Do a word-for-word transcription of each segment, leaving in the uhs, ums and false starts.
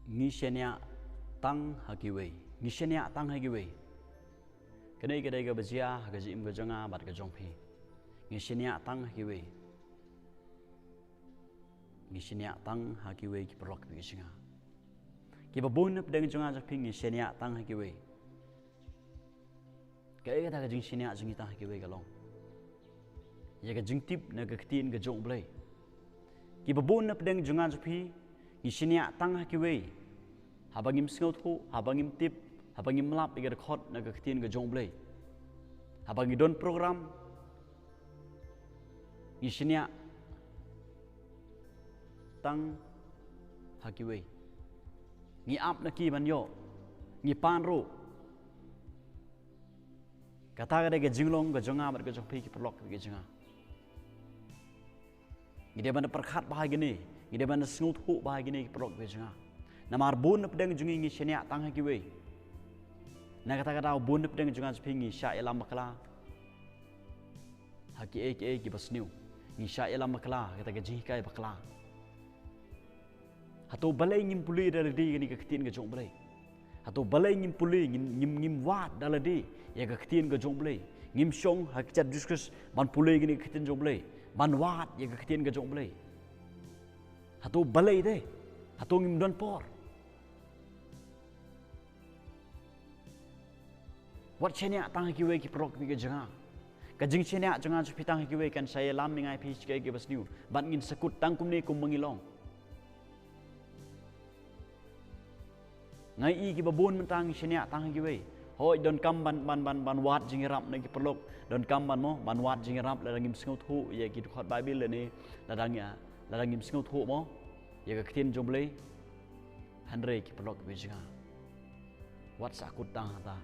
Ngi shaniah tang ha kiwei. Ngi shaniah tang ha kiwei. Kane ka dei kaba jia ha ka jingim ka jong nga bad ka jong phi. Ngi shaniah tang ha kiwei. Ngi shaniah tang ha kiwei ki paralok kiba jong nga. Kiba bun na pdeng jong nga jong phi ngi shaniah tang ha kiwei. Kaei kata ka jingshaniah jong ngi tang ha kiwei ka long ïa ka jingtip na ka ktien ka jong U Blei. Kiba bun na pdeng jong nga jong phi ngi shaniah tang ha kiwei. Haba ngim sngewthuh, haba ngim tip, haba ngim lap ïa ka dkhot na ka ktien ka jong U Blei. Haba ngi don program ngi shaniah tang ha kiwei. Ngi ap na ki ban ïoh, ngi pan ruh. Kata ka dei ka jinglong ka jong nga bad ka jong phi ki paralok kiba jong nga. Ngi dei ban da pyrkhat bha ïa kine, ngi dei ban da sngewthuh bha ïa kine ki paralok kiba jong nga. Namar bun na pdeng jong ngi ngi shaniah tang ha kiwei. Na kata ka daw bun na pdeng jong nga jong phi ngi shah ïalam bakla ha kiei kiei kiba sniew. Ngi shah ïalam bakla ha kata ka jinghikai bakla. Hato balei ngim pule da lade kane ka ktien ka jong U Blei? Hato balei ngim pule, ngim, ngim, ngim wad da lade ïa ka ktien ka jong U Blei? Ngim shong ha ka kjat Jesus Christ ban pule kane ka ktien jong U Blei, ban wad ïa ka ktien ka jong U Blei. Hato balei de? Hato ngim don por? Wat shaniah tang ha kiwei ki paralok kiba jong nga. Ka jingshaniah jong nga jong phi tang ha kiwei kan sa ïalam ïa nga ïa phi sha kiei kiba sniew. Bad ngin sa kut tang kumne kumba ngi long. Nga i kiba bun mynta ngi shaniah tang ha kiwei. Hooid, donkam ban, ban, ban, ban wad jingïarap na ki paralok. Donkam ban mo, ban wad jingïarap lada ngim sngewthuh ïa ki dkhot Baibl lane lada ngi, lada ngim sngewthuh mo ïa ka ktien jong U Blei. Hynrei ki paralok kiba jong nga, wat sa kut tang hangta.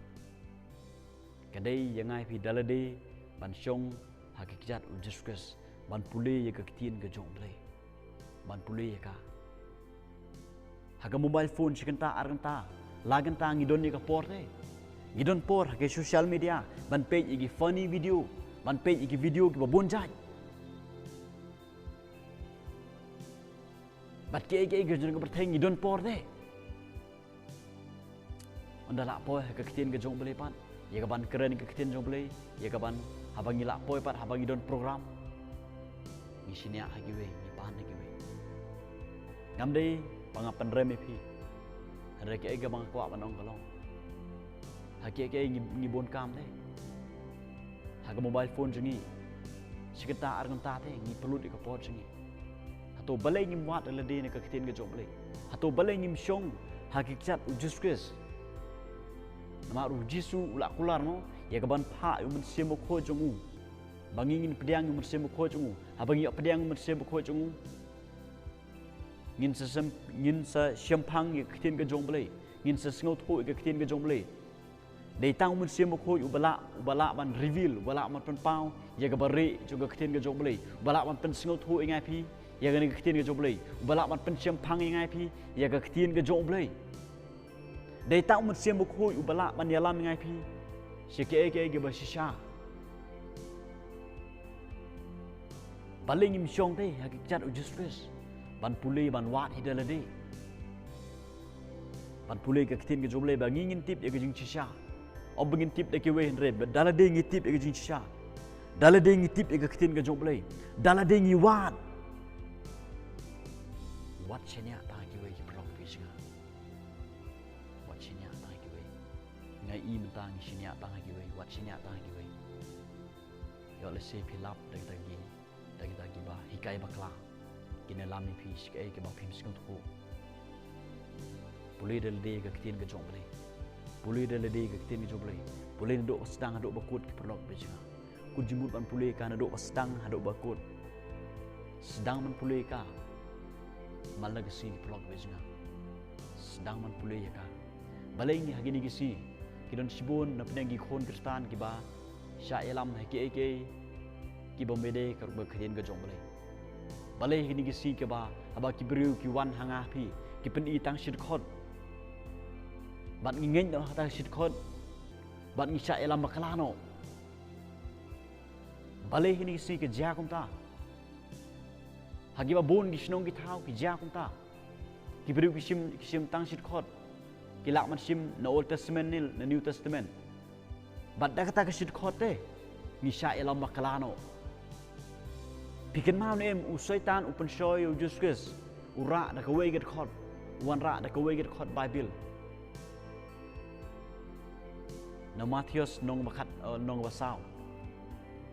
Ka dei ïa nga ïa phi da lade ban shong ha ka kjat U Jesus Christ, ban pule ïa ka ktien ka jong U Blei, ban pule ïa ka. Ha ka mobile phone shi kynta ar kynta, la kynta ngi don ïa ka por te. Ngi don por ha ka social media ban peit ïa ki funny video, ban peit ïa ki video kiba bun jait. Bad kiei kiei ki jong ka pyrthei ngi don por te. Ynda lah poi ha ka ktien ka jong U Blei pat, ïa ka ban kren ka ktien jong U Blei, ïa ka ban, haba ngi lah poi pat, haba ngi don program, ngi shaniah ha kiwei, ngi pan ha kiwei. Ngam dei ba nga pynrem ïa phi. Hynrei kaei kaba nga kwah ban ong ka long, ha kiei kiei ngi, ngi bun kam te. Ha ka mobile phone jong ngi, shi kynta ar kynta te ngi pynlut ïa ka por jong ngi. Hato balei ngim wad da lade na ka ktien ka jong U Blei? Hato balei ngim shong ha ka kjat U Jesus Christ? Namar U Jisu u la kular mo ïa ka ban phah ïa U Mynsiem Bakhuid jong u. Ba ngi ngin pdiang ïa U Mynsiem Bakhuid jong u. Haba ngi ïa pdiang U Mynsiem Bakhuid jong u, ngin sa sem, ngin sa shemphang ïa ka ktien ka jong U Blei. Ngin sa sngewthuh ïa ka ktien ka jong U Blei. Dei tang U Mynsiem Bakhuid uba lah, uba lah ban reveal, uba lah ban pynpaw ïa kaba rieh jong ka ktien ka jong U Blei, uba lah ban pynsngewthuh ïa nga ïa phi ïa kane ka ktien ka jong U Blei, uba lah ban pynshemphang ïa nga ïa phi ïa ka ktien ka jong U Blei. Dei tang U Mynsiem Bakhuid uba lah ban ïalam ïa nga ïa phi sha kiei kiei kiba shisha. Balei ngim shong te ha ka kjat U Jesus Christ ban pule, ban wad hi da lade, ban pule ka ktien ka jong U Blei ba ngi ngin tip ïa ka jingshisha? Ym ba ngin tip da kiwei, hynrei ba da lade ngi tip ïa ka jingshisha. Da lade ngi tip ïa ka ktien ka jong U Blei. Da lade ngi wad. Wat shaniah tang ha kiwei ki paralok kiba jong nga. Wat shaniah tang ha kiwei. Nga i mynta ngi shaniah tang ha kiwei. Wat shaniah tang ha kiwei. Ïoh lehse phi lap da kita ki, da kita kiba hikai bakla, kin ïalam ïa phi sha kaei kaba phim sngewthuh. Pule da lade ka ktien ka jong U Blei. Pule da lade ka ktien ka jong U Blei. Pule naduh ba sdang haduh ba kut ki paralok kiba jong nga. Kut jingmut ban pule ka naduh ba sdang haduh ba kut. Sdang ban pule ka man la ka sngi ki paralok kiba jong nga. Sdang ban pule ïa ka. Balei ngi ha kine ki sngi ki don shibun na pdeng ki khun Khristan kiba shah ïalam ha kiei kiei kiba ym dei ka ruh ka ktien ka jong U Blei? Balei ha kine ki sngi kiba haba ki briew ki wan ha nga ha phi ki pyni tang shi dkhot bad ngi ngeit noh ha tang shi dkhot bad ngi shah ïalam bakla noh? Balei ha kine ki sngi ki jia kumta? Ha kiba bun ki shnong ki thaw ki jia kumta. Ki briew ki shim, ki shim tang shi dkhot. Ki lah ban shim na Old Testament ne na New Testament. Bad da kata ka shi dkhot te, ngi shah ïalam bakla noh. Phi kynmaw ne em, u Soitan u pynshoi ïa u Jisu Khrist, u rah da kawei ka dkhot, u wanrah da kawei ka dkhot Baibl. Na Mathaios lynnong ba khat, eh, lynnong ba saw.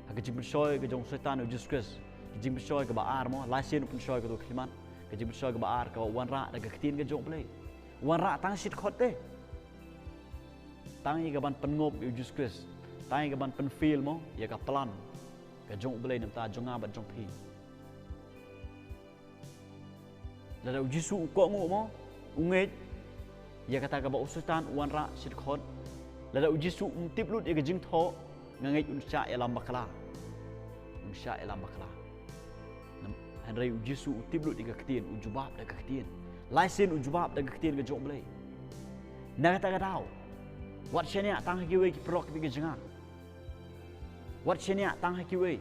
Ha ka jingpynshoi ka jong u Soitan ïa u Jisu Khrist, ka jingpynshoi kaba ar mo, lai sien u pynshoi kato ka khyllipmat, ka jingpynshoi kaba ar kaba u wanrah da ka ktien ka jong U Blei. U wanrah tang shi dkhot te. Tang ïa kaban pynngop ïa u Jisu Khrist. Tang ïa kaban pynfail mo ïa ka plan ka jong U Blei na ka bynta jong nga bad jong phi. Lada u Jisu u kohnguh mo, u ngeit ïa kata kaba u Soitan u wanrah shi dkhot. Lada u Jisu um tip lut ïa ka jingthoh, nga ngeit un shah ïalam bakla. Un shah ïalam bakla. Nam-, hynrei u Jisu u tip lut ïa ka ktien, u jubab da ka ktien. Lai sien u jubab da ka ktien ka jong U Blei. Na kata ka daw, wat shaniah tang ha kiwei ki paralok kiba ïeit ki jong nga. Wat shaniah tang ha kiwei.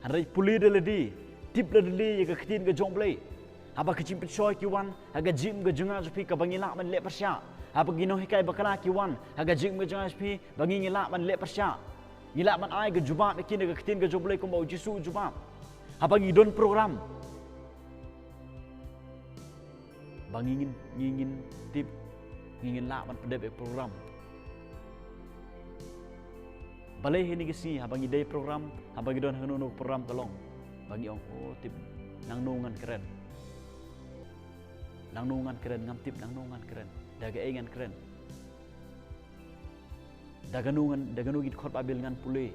Hynrei pule da lade, tip da lade ïa ka ktien ka jong U Blei. Haba ka jingpynshoi ki wan ha ka jingim ka jong nga jong phi, kaba ngi lah ban leh pyrshah. Haba ki nonghikai bakla ki wan ha ka jingim ka jong nga jong phi, ba ngi, ngi lah ban leh pyrshah. Ngi lah ban ai ka jubab ïa ki na ka ktien ka jong U Blei kumba u Jisu u jubab. Haba ngi don program, ba ngi ngin, ngi ngin tip, ngi ngin lah ban pyndep ïa ka program. Balei ha kine ki sngi haba ngi dei program, haba ngi don ha kano kano ka program ka long, ba ngi ong, "Oh, tip, nangno ngan kren. Nangno ngan kren, ngam tip nangno ngan kren. Da kaei ngan kren? Da kano ngan, da kano ki dkhot Baibl ngan pule?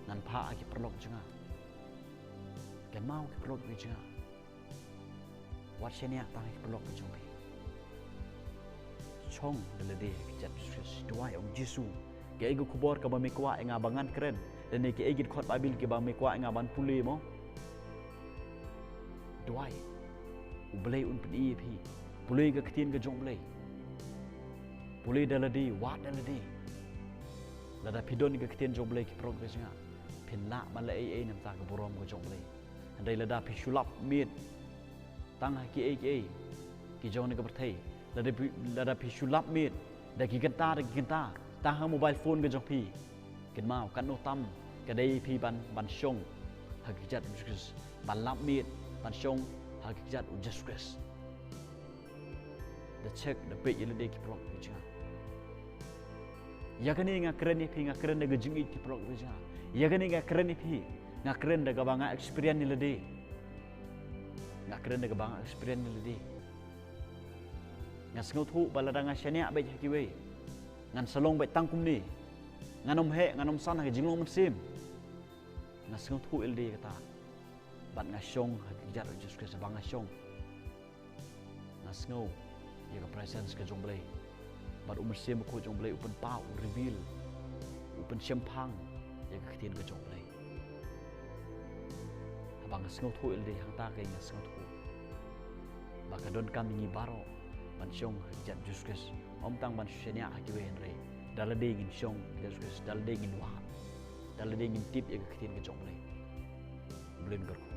Ngan phah ha ki paralok jong nga." Kynmaw ki paralok ki jong nga. Wat shaniah tang ha ki paralok ki jong phi. Shong da lade ha ka kjat Jisu Khrist. Duwai, ong Jisu, kaei ka khubor kaba me kwah ïa nga ba ngan kren, lane kaei ki dkhot Baibl kiba me kwah ïa nga ban pule mo. Duwai. U Blei un pyni ïa phi. Pule ka ktien ka jong U Blei. Pule da lade, wad da lade. Lada phi don ïa ka ktien jong U Blei ki paralok ki jong nga, phin lah ban leh ei ei na ka bynta ka burom ka jong U Blei. Hynrei lada phi shu lap miet tang ha kiei kiei ki jong kane ka pyrthei, lada phi, lada phi shu lap miet da ki kynta, da ki kynta tang ha mobile phone ka jong phi, kynmaw, katno tam ka dei ïa phi ban, ban shong ha ka kjat u Jisu Khrist, ban lap miet ban shong ha ka kjat u Jisu Khrist. Da check, da peit ïa lade ki paralok ki jong nga. Ïa kane nga kren ïa phi, nga kren da ka jingïeit ki paralok ki jong nga. Ïa kane nga kren ïa phi, nga kren da kaba nga experience ïa lade. Nga kren da kaba nga experience ïa lade. Nga sngewthuh ba lada nga shaniah beit ha kiwei, ngan sa long beit tang kumne. Ngan ym heh, ngan ym san ha ka jinglong mynsiem. Nga sngewthuh ïa lade kata. Bad nga shong ha ka kjat u Jisu Khrist, ba nga shong, nga sngew ïa ka presence ka jong U Blei. Bad u Mynsiem Bakhuid jong U Blei u pynpaw, u reveal, u pynshemphang ïa ka ktien ka jong U Blei. Haba nga sngewthuh ïa lade, hangta ka nga sngewthuh ba ka donkam ïa ngi baroh ban shong ha ka kjat u Jisu Khrist. Ym tang ban shaniah ha kiwei, hynrei da lade ngin shong ha ka kjat u Jisu Khrist, da lade ngin wad, da lade ngin tip ïa ka ktien ka jong U Blei. U Blei un kyrkhu.